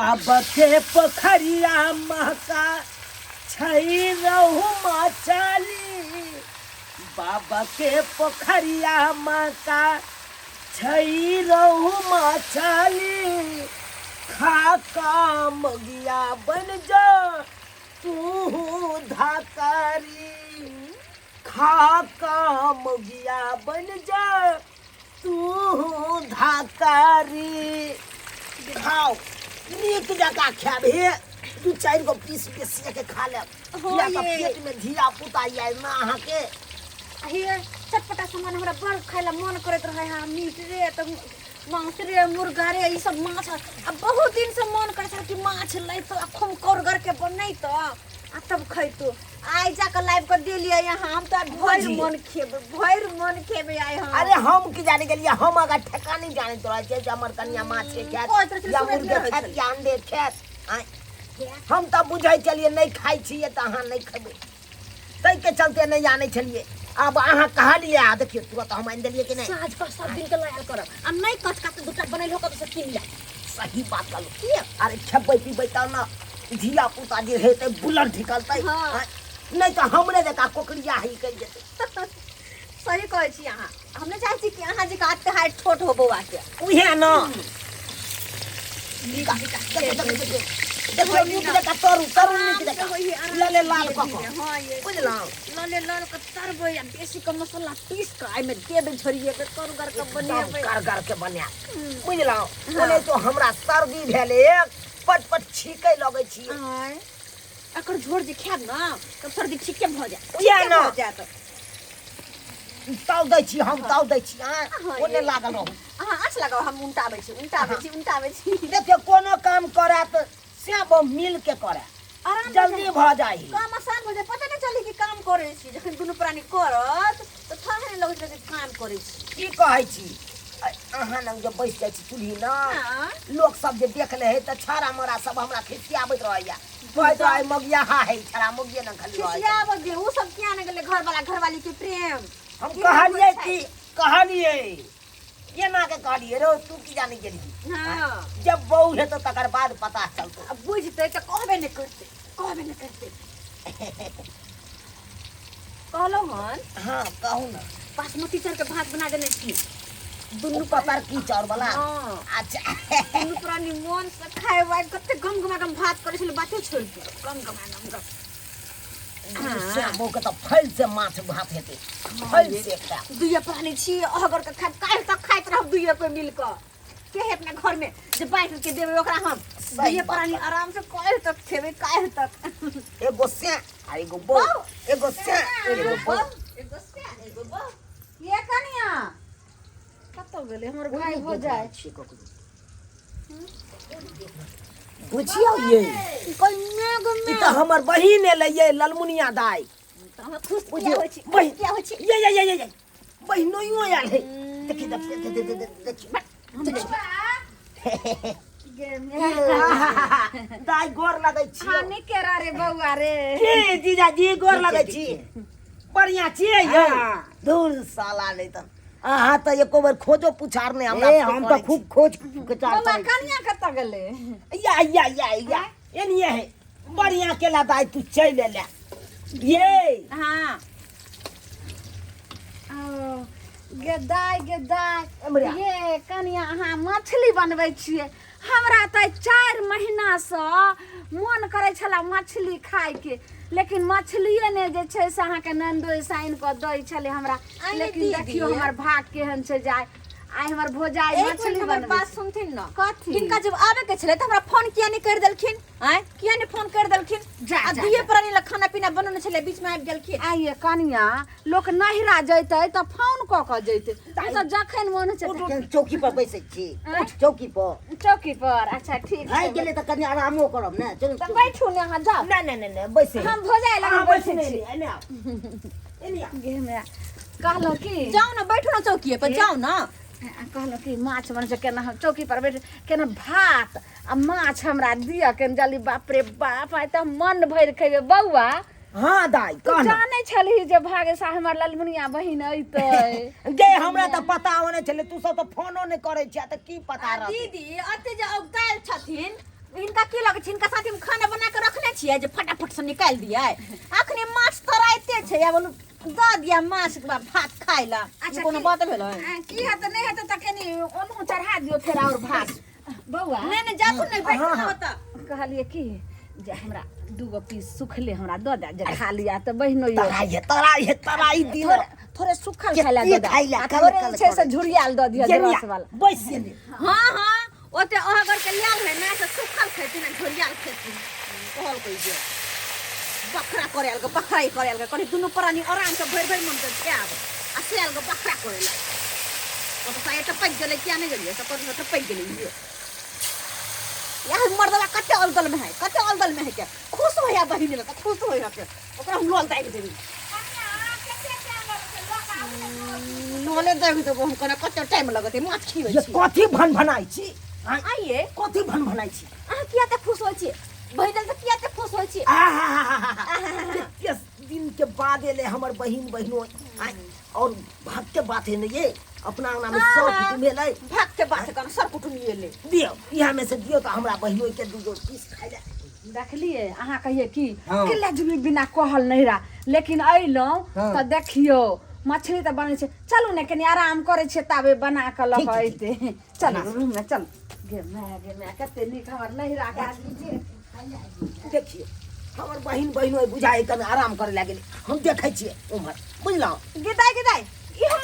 बाबा के पोखरिया महका छै रहु मचाली, बाबा के पोखरिया महका छै रहु मचाली, खा का मगिया बन जा तू धाकारी, खा का मगिया बन जा तू धाकारी। खाओ नीक जकाँ खायब, हे दू चारि गो पीस बेसी के खा लेब। हो किया तऽ ये। पेट में धिया पुता आयल ना अहाँके। हे चटपटा सामान हमरा बड़ खाय ला मन करैत रहे है, मीट रे तऽ मांस रे मुर्गा रे ई सब माछ। आ बहुत दिन से मन करैत छल कि माछ लैतो आ खूब करगर के बनैतो आ तब खैतो। आइ जाके लाइव के देलियै यहाँ, हम तऽ भरि बुझिए। मन खेबै, भरि मन खेबै आइ हम। अरे हम की जाने गेलियै, हम अगर ठेका नहीं जाने तोरा जे जे हमर कनिया माछ के खायत कहैत रहै छलै, या सुनैत मुर्गे नहि रहै खायत छलै। या अंडे खायत। आँय, हम तऽ बुझै छलियै नहि खाइ छियै तऽ अहाँ नहि खेबै, ताहिके चलते नहि आनै छलियै। आब अहाँ कहलियै आ देखियौ तुरंत हम आनि देलियै कि नहि। साँझ पर सब दिन के लायल करब आ नहि कचका तऽ दूटा बनैल हो कऽ से कीन ले। सही बात कहलहुँ। किया? अरे खेबै पीबै तब ने धिया पुता जे हेतै बुलर ढिकलतै। हाँ। आँय, नहि तऽ हमरे जकाँ कोकरिया ही कहि जेतै। सही कहै छी अहाँ, हम नहि चाहै छी कि अहाँ जकाँ एते हाइट छोट हो बौआ के। उहे न नीक जकाँ देखियौ, देखियौ, देखियौ। देखियौ, नीक जकाँ तरू तरू नीक जकाँ लले लाल कऽ कऽ। हँ ये। बुझलहुँ? लले लाल कऽ तरबै आ बेसी कऽ मसाला पीस कऽ एहिमे देबै, झोरिएबै, करगर कऽ एकदम बनेबै। करगर के बनायब, बुझलहुँ? ओने तो हमरा सर्दी भेल, एक पट पट छीकै लगै छी। आँय, एकर झोर जे खायब ने तब सर्दी ठीके भऽ जायत। उएह ठीके ने। भऽ जायत। ताव दै छी हम, ताव दै छी। आँय, हाँ, ओने ये। लागल रहू। अहाँ आँच लगाउ, हम उनटाबै छी, उनटाबै छी, उनटाबै छी। देखियौ, कोनो काम करए तऽ से वो मिल के करए, आराम जल्दी भऽ जाइ। काम आसान भऽ जाय, पता नहि चली कि काम करै छी। जखन दुनू प्राणी करत तऽ थाहे नहि लगैत रहै काम करै छी। की कहै छी, अहाँ लग जे बैस जाइ छी चूल्ही न, हाँ। लोक सब जे देख ले है तऽ छाड़ा मरा सब हमरा खिसियाबैत रहैया, कहैत रहै मगियाहा है, छाड़ा मगिये न खाली रहै। खिसियाबऽ दे, ओ सब किया नहि गेलै घर वाला घरवाली के प्रेम हम केहन कहलियै होइ छै? कि कहलियै केना के कहलियै रौ, तू की जाने गेलही? हाँ। जब बहू हेतौ तकर बाद पता चलतौ। अब बुझतै तऽ कहबे नहि करतै, कहबे नहि करतै। कहलहुँ हन। हाँ कहू ने। बासमती चाउर के भात बना देने छी। दुनू पतर की चाउर वाला? हाँ। अच्छा। दुनू प्राणी मन से खाय वाय, कते गम गमा गम भात करै छलै, बाते छोड़ि दियौ, गम गमा गम गम। हाँ। श्यामो के तऽ फैल से माछ भात हेतै, फैल से खायब। दुइये प्राणी छी, अहगर के खायब, काल्हि तक खाइत रहब दुइये कोइ मिल कऽ। के है अपना घर में जे बाँटि के देबै ओकरा हम? सही दुइये बात प्राणी है। आराम से काल्हि तक खेबै, काल्हि तक। एगो से आ एगो बहू, एगो से एगो बहू। एगो से एगो बहू। ये कनिया कतऽ गेलै हमर भाय? हो जाए बुझियौ ये। कोई मेघ ई में तऽ हमर बहिन एलै ये, ललमुनिया दाई। तऽ हम खुश किया बुझियौ होइ छी? खुश बहिन किया होइ छी? ये ये ये ये ये बहिनोइयो आयल है। देखी, देखी, देखी, देखी, देखी, देखी। दाई गोर लगै छी। हाँ निके रह रे बौआ रे। के जीजाजी गोर लगै छी, बढ़िया छियै यौ? धुर साला, नहि तऽ अहाँ तऽ एको बेर खोजो पुछार नहि हमरा। ए हम तऽ खूब खोज पुछार बौआ करै छी। कनिया कतऽ गेलै? या या या या एनिए है। बढ़िया केला दाई, तू चलि एले ये। हाँ ओ, गे दाइ, गे दाइ। एम्हरे। ये कनिया, अहाँ मछली बनबै छियै? हमरा तऽ 4 महीनासँ मोन करै छलै मछली खायके, लेकिन मछलिए ने जे छै से अहाँके ननदोइ सानि कऽ दै छलै हमरा। आइ लेकिन दीदी। देखियौ हमर भाग केहन छै, जाय आइ हमर भौजाइ एक मछली मिनट, हमर बनबै बात छै। सुनथिन न। कथी? हिनका जब आबे के छलै तऽ हमरा फोन किया नहि करि देलखिन? आँय, किया नहि फोन करि देलखिन? जा, आ जा, दुइये जा। प्राणी लए खाना पीना बनौने छलै, बीच में आबि गेलखिन। आइये कनिया, लोक नहिरा जैतै तऽ फोन कऽ कऽ जैतै, ई तऽ जखन मोन होइ छै। केहन चौकी पर बैसै छी? उठ चौकी पर। चौकी पर? अच्छा ठीक भए छै। गेलै तऽ कनि आरामो करब ने, चलू तऽ चौकी। बैठू ने अहाँ, जाउ। नहि नहि नहि नहि बैसे। हम भौजाइ लग अहाँ बैसू बैसै ने, छी। एने आउ, एने आउ। गे हमरा कहलहुँ की, जाउ ने, बैठू ने चौकिए पर, जाउ ने। कहलहुँ कि माछ बनै छै केना, हम चौकी पर बैठ केना भात आ माछ हमरा दिअ केना जल्दी। बाप रे बाप, आइ तऽ हम मन भरि खेबै। बौआ। हाँ दाई, तू कह ना। जानै छलही जे भागे सा हमर ललमुनिया बहिन अइतै? गे हमरा तऽ पता होने छलै, तू सब तऽ फोनो नहि करै छियै तऽ की पता आ रहतै। दीदी अते जे औगतायल छथिन हिनका की लगै छै हिनका साथ हम खाना बना के रखने छियै जे फटाफट से निकालि दियै अखने माछ तराइते छै आ बोलू दऽ दिया माछ के बाद भात खाइ ला अच्छा कोनो बात भेलै की हेतै नहि हेतै तऽ कनि ओनहु चढ़ा दियौ फेर आओर भात बौआ नहि नहि जाथुन नहि बैठ हाँ, हाँ। ओतऽ कहलियै की जे हमरा दूगो पीस सुखले हमरा दऽ दे जे खा लिया तऽ बहिनो यौ तराई है तराई है तराई दिन थोड़े थोड़े सुखल खाय ला दऽ दे खाइ ला, आ कल- थोड़े कल जे छै से करै। झुरियाल दऽ दिअ जेनिया, रस वाला बैस जेनी हाँ हाँ ओते अहगर के लाल है ना से सुखल खेथिन आ झोरियाल खेथिन कहल कोई जे बखरा करे आल के बखरा ही करे आल के कनी दुनू प्राणी आराम से भरि भरि मन के खायब आ से आल के बखरा करे ला ओ तो साये टपक गेलै किया नहीं गेलियै सब कथी टपक गेलै ये यार मर्दवा कते अलदल में है कते अलदल में है के खुश होया बहिन ले त खुश होया के ओकरा हम लोल दाबि देबी नले दाबि देबो हम कने कते टाइम लगतै माछ खिबै ये छी कथी भन भनाइ छी आँय, आइए कथी भन भनाइ छी अहाँ किया ते खुश होइ छी बहिन तऽ किया ते खुश होइ छी आहाहाहा, कते दिन के बाद एले हमर बहिन बहिनो आँय, और भाग के बात है ने ये अपना अंगना में सब कुटुम्ब एलै भाग के बात कर सर कुटुम्ब एलै दियौ इएह में से दियौ तऽ हमरा बहिनो के दूगो पीस खाइ लए देखलियै अहाँ कहियै की हाँ। केला जुबली बिना कहल नहीं रहा लेकिन अयलहुँ हाँ। तऽ देखियौ मछली तऽ बनै छै चलू ने कनि आराम करै छियै ताबे बना कऽ लऽ ठीक कऽ छै, अयतै चलू रूममे चलू गे माय गे माय कते नीक हमर नैहराके आदमी छै देखियौ हमर बहिन बहिनो बुझाइ कनि आराम करे लए गेलै हम देखै छियै उम्हर बुझलहुँ गिदाय गिदाय ई हम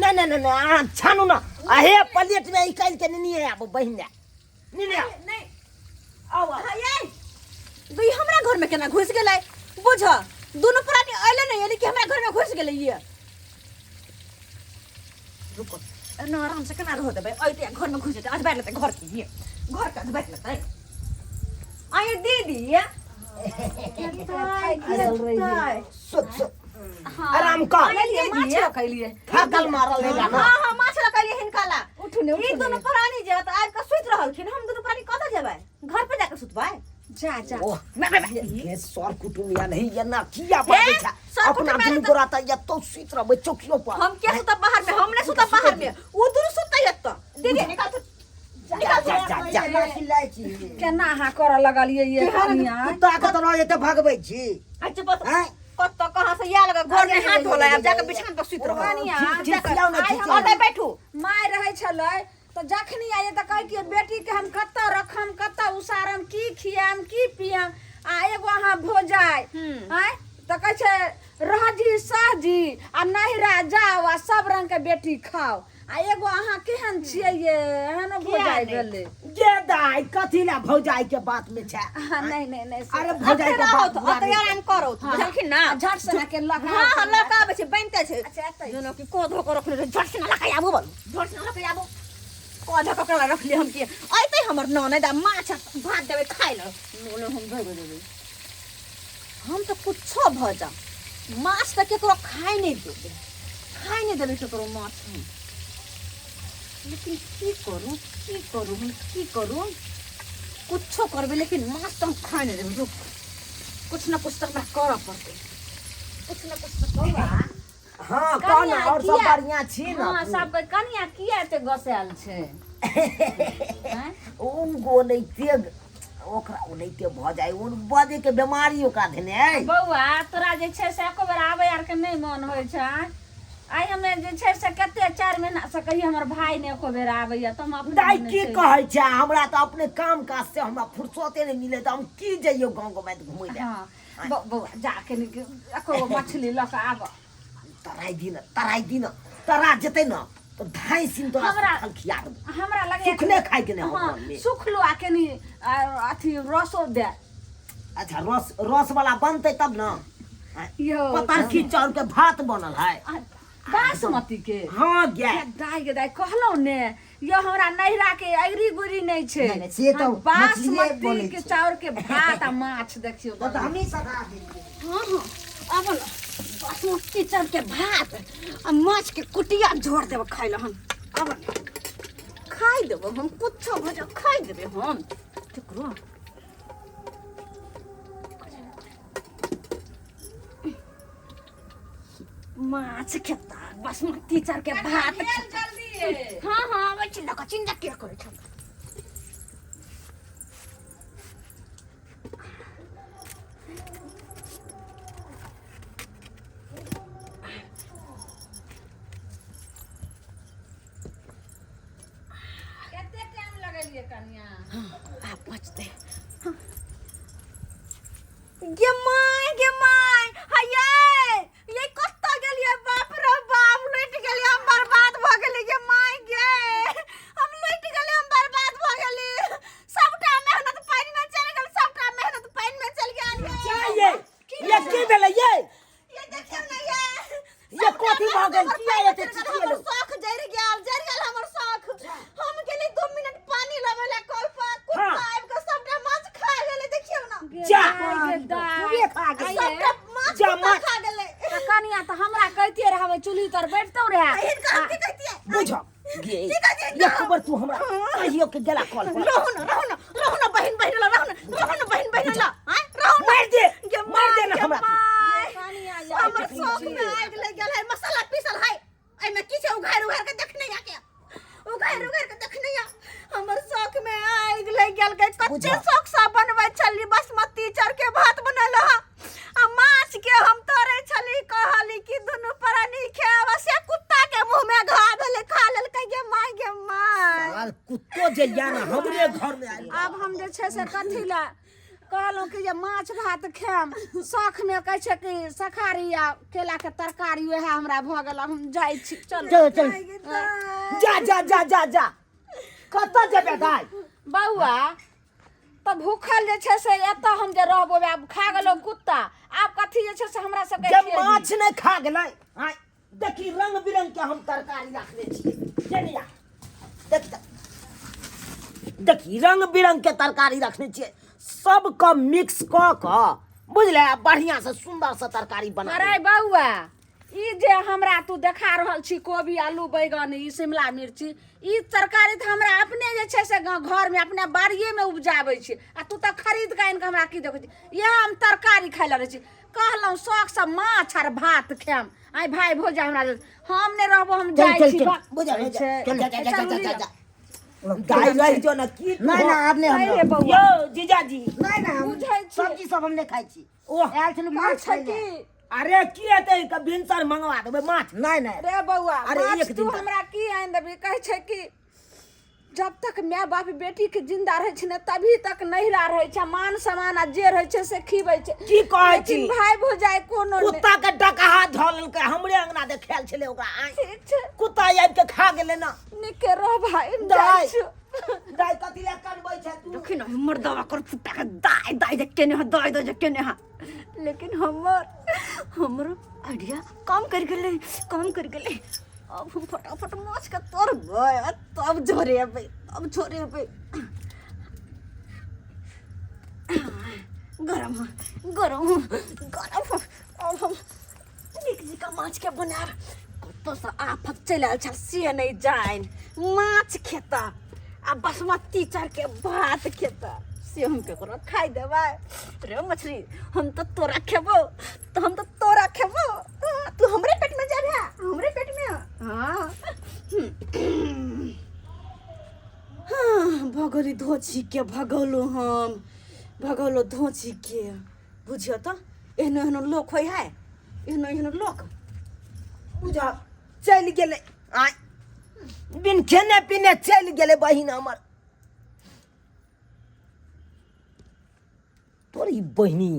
नहि नहि नहि नहि अहाँ छानू ने अहे प्लेटमे निकालि के नेने आबू बहिन लए नेने आउ नहीं आउ आउ हाँ, ये तो ई हमरा घर में केना घुस गेलै बुझ दुनू प्राणी अयले नहीं अयले कि हमरा घर में घुस गेलै ये रुको ना आराम से केना रह देबै अयते घर में घुस जेतै अजबारि लेतै घर के ये घर के अजबारि लेतै आये दीदी ये सुत सुत आराम कर लेलियै माछ रखलियै थाकल मारल है ना हाँ हाँ माछ रखलियै हिनका ला उठू ने ई उठू दुनू ने प्राणी जे तऽ आबि कऽ सुति रहलखिन हम दुनू प्राणी कतऽ जेबै घर पे जाके सुतबै जा जा ओह, ये सर कुटुम्ब या नहीं ये ना किया बाजै छै सर अपना कुटुम्ब दुनू आयल गोरा तऽ एतौ सुति रहबै चौकियो पर हम किया सुतब बाहर में हम नहीं सुतब बाहर में वो दुनू सुतै एतऽ दीदी निकाल तो जा जा जा जा केना चिल्लाइ छी केना अहाँ करऽ लगलियै ये कनिया कुत्ता के तऽ एते भगबै छी अच्छा बस आँय? कतऽ कहाँ से आयल घर में हाथ धोला आब जाके बिछान पर सुति रहल कनिया खिसियाउ ने आइ खिसियाउ हमर ओतै बैठू माय रहै छलै तऽ जखनी आइए तऽ कहै कि बेटीके हम कतऽ रखम कतऽ उसारम की खियाम की पियाम आ एगो अहाँ भोजाय आँय तऽ कहै छै रहजी सहजी आ नहिरा जाओ आ सब रंग के बेटी खाओ आ एगो अहाँ केहन छियै ये एहनो भौजाइ भेलै गे दाइ कथी ला भौजाइ के बात में छै हाँ, नहीं नहीं नहीं से- अरे भौजाइ के बात बुरा ओतै नहि आराम करो बुझलखिन ना झट से के लगा हाँ हाँ लऽ आबै छै बनिते छै अच्छा एतै जेना कि कोधो के रखने रहै झट से लऽ के आबू बोलू झट से लऽ के आबू कोधो के ओकरा रखली हम कि अयतै हमर ननैद आ माछ आ भात देबै खाइ लए बोले हम भगि देबै हम तऽ कुछो भऽ जाउ माछ तऽ केकरो खाइ नहि देबै खाइ नहि देबै केकरो माछ हम लेकिन की करू की करू हम की करू कुछो करबै लेकिन माछ तऽ हम खाइ नहि देबै रुक कुछ ना कुछ तऽ हमरा करऽ पड़तै कुछ ना कुछ तऽ करऽ हाँ कह ना कनिया और सब किया- बढ़िया छी ना हाँ सब कोई कनिया किया एते गोसायल छै आँय? ओ गो नैते ओकरा ओनाहिते भऽ जाइ ओ बजै के बेमारी ओकरा धेने अइ बौआ तोरा जे छै से एको बेर आबै आरके नहि मन होइ छै आँय? आइ हमे जे छै से कते 4 महीना से कहियो हमर भाय नहि एको बेर आबैया तऽ हम अपने दाइ मने की चलि कहै छै हमरा तऽ अपने काम काज से हमरा फुर्सते नहि मिले तऽ हम की जइयौ गाँव गमाइत घुमै लए हँ बौआ जा कनि एको गो मछली लऽ कऽ आबऽ तराइ दिन तराइ दिन तरा जेतै ने तऽ धाइ सिन तोरा हमरा- सुखल खिया देबौ हमरा लगैया सुखले खाइके नहि हँ हम सुखलो आ कनि अथी रसो दे अच्छा रस रस वाला बनतै तब ने यौ पतरकी चाउर के भात बनल है आ, बासमती के हाँ गे दाइ गे दाइ कहलहुँ ने यो हमरा नैहरा के अगरी गुरी नहि छै नहि, नहि, से तऽ हम मछलिए बासमती बनै के छै। चाउर के भात आ माछ देखियौ तऽ हमही सखा देलियै हाँ हाँ आब न बासमती चाउर के भात आ माछ के कुटिया झोर देब खाइ लए हम आब न खाइ देबो हम कुछो भऽ जाओ खाइ देबै हम केकरो माछ खेता बासमती चाउर के भात खेता। हाँ हाँ आबै छी लऽ कऽ चिन्ता किया करै छौ आब बचतै। गे my, गे my, हये ये कतऽ गेलियै? बाप रे बाप, लुटि गेलियै हम, बर्बाद भऽ गेलियै। गे my गे, हम लुटि गेलियै, हम बर्बाद भऽ गेलियै। सबटा मेहनत पानिमे चलि गेल, सबटा मेहनत पानिमे चलि गेल। ये ये की भेलै ये? ये देखियौ ने ये। ये कथी भऽ गेल? किया एते चिचियेलौ? हमर शौख जरि गेल, जरि गेल हमर शौख। हम गेली 2 मिनट पानी लाबै ला कल पर, कुत्ता आबि कऽ सबटा माछ खा गेलै। देखियौ ने। जा। पूरे खा गेल। सबटा माछ जा, कुत्ता माछ। खा गेलै। तऽ कनिया, तऽ हमरा कहितियै रहबै, चूल्ही तर बैठतौ रहे। हिनका हम की कहितियै? बुझ गे, की कहतियै? एक बेर तू हमरा कहियो के गेला कल पर। रहू न, रहू न, रहू न बहिन बहिन ला, रहू न, रहू न बहिन बहिन ला, आँय, रहू न। मारि दे, गे मारि दे माय, ने गे हमरा तू। माय। कनिया, हमर शौक में आगि लागि गेल है। मसाला पीसल है, एहिमे की छै? उघारि उघारि के देखने आ के, उघारि उघारि के देखने आ। हमर शौक में आगि लागि गेल के। कते बुझा। शौक से बनबै छली। बासमती चाउर के भात बनल ह आ माछ के हम तोड़ै छली। कहली कि दुनू प्राणी खायब, आ से कुत्ता के मुंह में घा भेलै, खा लेलकै। गे my, गे my. साल कुत्तो जे या ना हमरे घर में आयल। आब हम जे छै से कथी लए कहलहुँ कि जे माछ भात खायब शौखमे, कहै छै कि शाकाहारी आ केलाके तरकारी, वएह हमरा भऽ गेल। आब हम जाइ छी, चलू। चल चल। जा जा जा जा जा, कतऽ जेबे दाइ? बौआ, तऽ भूखल जे छै से एतऽ हम जे रहबो, आब खा गेलौ कुत्ता, आब कथी जे छै से हमरा सबके जे खियेबही? माछ नहि खा गेलै आँय? देखी, रंग बिरंग के हम तरकारी रखने छियै। चलिया देख तऽ। देखी, रंग बिरंग के तरकारी रखने छियै, सबके मिक्स कऽ कऽ, बुझले, बढ़िया से सुंदर से तरकारी बना। अरे बौआ, ई जे हमरा तू देखा रहल छी कोबी, आलू, बैगन, ई शिमला मिर्ची, ई तरकारी तऽ हमरा अपने जे छै से घरमे अपने बाड़िएमे उपजाबै छी, आ तू तऽ खरीद कऽ आनि कऽ हमरा की देखै छी? इएह हम तरकारी खाय लए रहै छी। कहलहुँ शौकसँ माछ आर भात खायब। आइ भाय भौजा, हमरा हम नहि रहबो, हम चल जाइ चल छी। चल। बुझल छै। चल, जा जा जा जा जा जा। चल। दाइ, रहि जो ने की तू? नहीं ना, आब नहीं हम अरे रहब। बौआ। यौ जीजाजी। नहीं ना, हम बुझै छी। सब्जी सब हम नहीं खाइ छी। ओह। आयल छलहुँ माछ छै खाइ लए। की? अरे की हेतै, भिनसर मंगवा देबै माछ। नहीं नहीं। रे बौआ, अरे माछ एक दिन तू तक। हमरा की आनि देबही? कहै छै कि जब तक माय बाप बेटी के जिंदा रहै छै ने, तभी तक नहिरा रहै छै, मान सम्मान आ जे रहै छै से खीबै छै। की कहै छी? लेकिन भाय भौजाइ कोनो नहि। कुत्ता के डकहा धऽ लेलकै। हमरे अंगना देखायल छलै ओकरा आँय। ठीक छै। कुत्ता आबि के खा गेलै ने। नीके रह भाय, हम दाइ। जाइ छियौ। दाइ, कथी लए कनबै छै तू? देखी ने हमर दवा कर फुटा के दाय दाय जे केने ह, दाय दाय जे केने ह। लेकिन हमर हमरो आइडिया काम कर गेलै, काम कर गेलै। अब हम फटाफट माछ के तोड़बै आ तब झोरेबै, तब झोरेबै। गरम ह, गरम ह, गरम ह। अब हम नीक जकाँ माछ के बनायब। कतऽसँ आफत चलि आयल छल से नहि जानि। माछ खेता आ बासमती चाउरके भात खेता, से हम ककरो खाइ देबै? रे मछली, हम तऽ तोरा खेबो, तऽ हम तऽ तोरा खेबो। हाँ, तू हमरे पेट में जाबे, हमरे पेट में। हाँ हाँ, भगौली धोची के, भगौलो हम, भगौलो धोची के। बुझियो तऽ एहनो एहनो लोक होइ है, एहनो एहनो लोक। बुझा, चलि गेलै आँय, बिन खेने पीने चलि गेलै बहिन हमर। तोरी बहिनी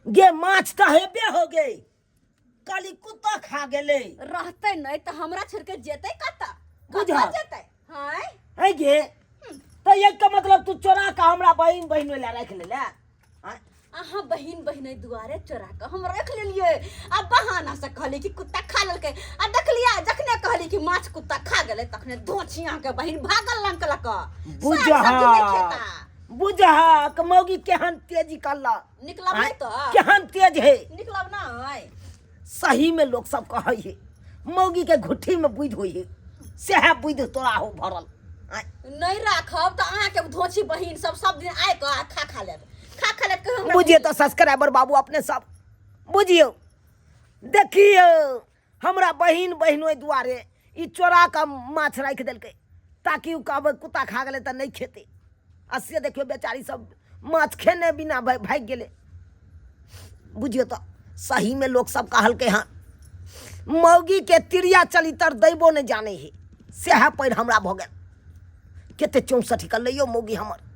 गे, माछ तऽ हेबे हो गे, काली कुत्ता खा गेलै। रहतै नहि तऽ हमरा छोड़ि के जेतै कतऽ? बुझा। कतऽ जेतै? हाँ। है गे, तऽ एक के मतलब तू चोरा कऽ हमरा बहिन बहिन लए राखि लेले आँय? अहाँ बहिन बहिन दुआरे चोरा कऽ हम रख लेलियै आ बहाना से कहली कि कुत्ता खा लेलकै। आ देखलियै, जखने कहली कि माछ कुत्ता खा गेलै, तखने धोची अहाँके बहिन भागल लंक लऽ कऽ। बुझा। साग सब्जी नहि खेता। बुझा मौगी केहन तेजी कल्ला। निकलब नहि तऽ केहन तेज है। निकलब नहि। सही में लोग सब कहै है, मौगी के घुट्ठी में बुद्धि होइ है, सएह बुद्धि तोरा हो भरल आँय। नहि राखब तऽ अहाँके धोची बहिन सब सब दिन आइ कऽ आ खा खा लेत, खा खा लेत। कहियो हमरा बुझियौ तऽ सब्सक्राइबर बाबू, अपने सब बुझियौ, देखियौ, हमरा बहिन बहिन ओहि दुआरे ई चोरा कऽ माछ राखि देलकै ताकि ओ कहबै कुत्ता खा गेलै तऽ नहि खेतै। आ से देखियौ, बेचारी सब माछ खेने बिना भागि गेलै। बुझियौ तऽ सहीमे लोक सब कहलकै हँ, मौगीके तिरिया चलितर दैबो नहि जानै है, सएह पढ़ि हमरा भऽ गेल। कते 64 निकललै यौ मौगी हमर।